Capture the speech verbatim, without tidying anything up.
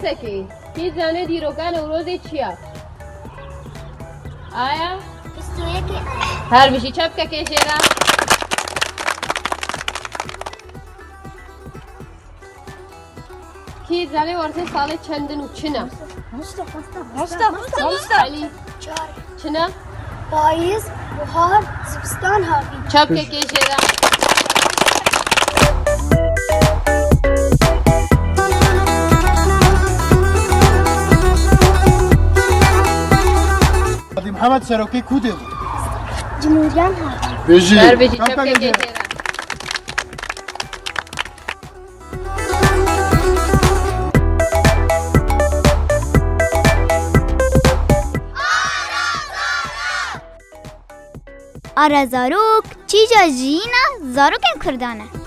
Sekê, kî zanê dîroka Newrozê çi ya? Aya? Bîst û yekê aya. Her bijî, çepkekê jê re. Kî zanê werzê salê çend in û çi ne? Mustafa, Mustafa, Mustafa, Mustafa. Elî. Çar. Çi ne? Payîz, buhar, zivistan, havîn. Çepkekê jê re. Hadi Mihemed, serokê kûdê bû? Cumhuriyan havîn. Bêjî. Her bijî, çepkekê jê re. Ara zarok çîja jiyîna zarokên Kurdan e.